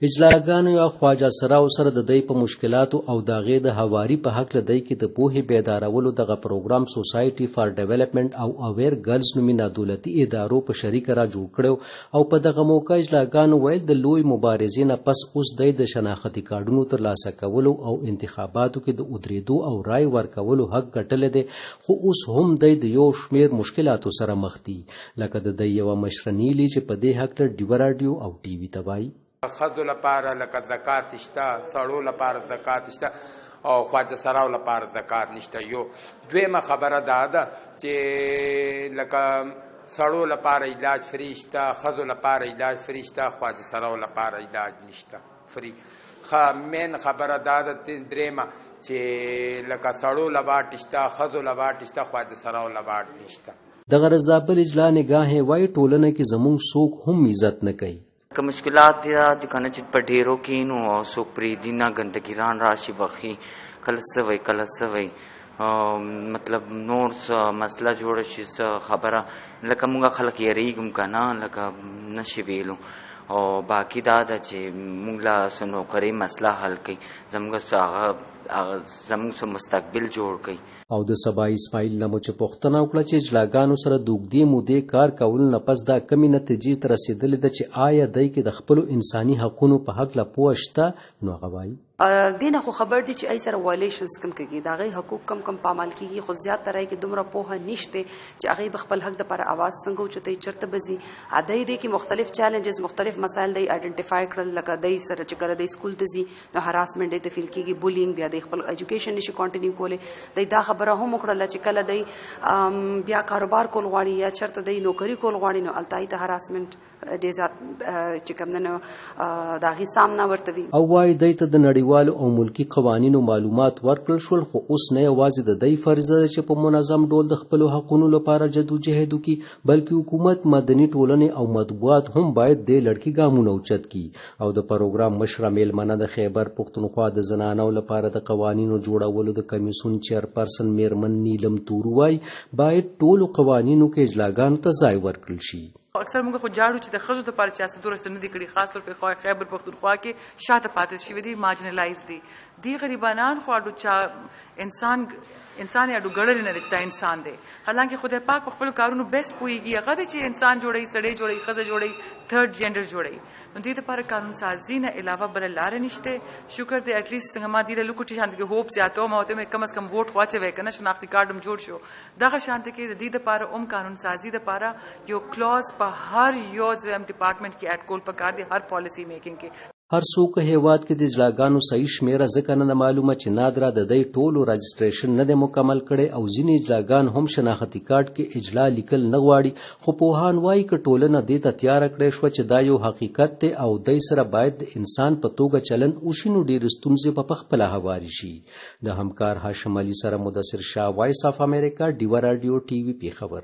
اجلاګانو یا خواجه سراو سره د دی په مشکلاتو او د هغې د هواري په هکله دی کې د پوهې بیدارولو دغه پروګرام سوسایټي فار ډیولپمنټ او اویر ګرلز نومي نادولتي ادارو په شریکه را جوړ کړو او په دغه موقع اجلاګانو ویل د لوی مبارزې نه پس اوس دی د شناختي کارډونو ترلاسه کولو او انتخاباتو کې د ودرېدو او رای ورکولو حق ګټلی دی، خو اوس هم دی د یو شمېر مشکلاتو سره مخ دي، لکه د دی یوه مشره نیلي چې په دې هکله ډیوه راډیو او ټي وي ته وایي. ښځو لپاره لکه زکات شته، سړو لپاره زکات شته او خواجه سراو لپاره زکات نشته. یو دویمه خبره دا ده چې لکه سړو لپاره علاج فری شته، ښځو لپاره علاج فری شته، خواجه سراو لپاره علاج نشته فری. مین خبره دا ده درېیمه چې لکه سړو لواټ شته، ښځو لواټ شته، خواجه سراو لواټ نشته. دغه راز دا بل اجلا نګاهې وایي ټولنه کې زموږ څوک هم عزت نه کوي. که مشکلات دي دا دي کنه چې په ډیرو کینو او څوک پرېږدي نه، ګندګیران راشي وخي، کله څه وایي کله څه وایي، مطلب نور څه مسله جوړه شي، څه خبره لکه موږ خلک یریږم که نه، لکه نشي ویلو. او باقي دا ده چې موږ له څه نوکرۍ مسله حل کړي، زموږ څه هغه زموږ څه مستقبل جوړ کړي. او د سبا اسماعیل نه مو چې پوښتنه وکړه چې اجلاګانو سره د اوږدې مودې کار کولو نه پس دا کومې نتیجې ته رسېدلې ده چې آیا دی کې د خپلو انساني حقونو په هکله پوهه شته، نو هغه وایي. دې نه خو خبر دي چې ای سره وایلیشنز کم کېږي، د هغې حقوق کم کم پامال کېږي، خو زیاتره یې کې دومره پوهه نشته چې هغې به خپل حق دپاره اواز څنګه اوچتوي، چېرته به ځي. دی دې کې مختلف چیلنجز، مختلف مسایل دی آیډنټیفای کړل، لکه دی سره چې کله دی سکول ته ځي نو هراسمنټ دی ته فیل کېږي، بولینګ، بیا دی خپل ایجوکیشن نشي کنټینیو کولی. دی دا خبره هم وکړله چې کله دی بیا کاروبار کول غواړي یا چېرته دی نوکري کول غواړي نو هلته یې ته هراسمنټ ډېر زیات چې کوم دی نو د هغې سامنا ورته وي. او وایي دی ته د نړیوالو او ملکي قوانینو معلومات ورکړل شول، خو اوس نه یوازې د دی فریضه ده چې په منظم ډول د خپلو حقونو لپاره جدوجهد وکړي، بلکې حکومت، مدني ټولنې او مطبوعات هم باید دې لړ کې ګامونه اوچت کړي. او د پروګرام مشره میلمنه د خیبر پښتونخوا د زنانو لپاره د قوانینو جوړولو د کمیسیون چیرپرسن میرمن نیلم تورو وایي باید ټولو قوانینو کې اجلاګانو ته ځای ورکړل شي. اکثر موږ خو جاړو چې د ښځو دپاره چا څه دومره څه نه دي کړي، خاص طور په خیبر پښتونخوا کې شاته پاتې شوي دي، مارجنلایز دي. دي غریبانان خو اډو چا انسان یې اډو ګڼلی نه دی چې دا انسان دی، حالانکه خدای پاک په خپلو کارونو بیس پوهېږي، هغه دی چې انسان جوړوي، سړی جوړوي، ښځه جوړوي، تھرډ جنډر جوړوي. نو دې دپاره قانون سازي نه علاوه بله لاره نشته. شکر دی اټلیسټ څنګه ما دې له لوکو شانتې کې هوپ زیاتوم، او ته مې کم از کم ووټ خو اچوی که نه، شناختي کارډ هم جوړ شو. دغه شانتې کې د دې دپاره هم قانون سازي دپاره یو کلاز په هر یو ډپارټمنټ کې اډ کول پکار دی، هر پالیسي میکینګ کې. هر څوک هیواد کې د اجلاګانو صحیح شمېره ځکه نه ده معلومه چې نادرا د دی ټولو راجسټریشن نه دی مکمل کړی او ځینې اجلاګان هم شناختي کارت کې اجلا لیکل نه غواړي، خو پوهان وایي که ټولنه دې ته تیاره کړی شوه چې دا یو حقیقت دی او دی سره باید د انسان په توګه چلن وشي نو ډېرې ستونزې به پخپله هوارې شي. د همکار هاشم علي سره مدثر شاه، وایس آف امریکا، ډیوه راډیو ټي وي، پېښور.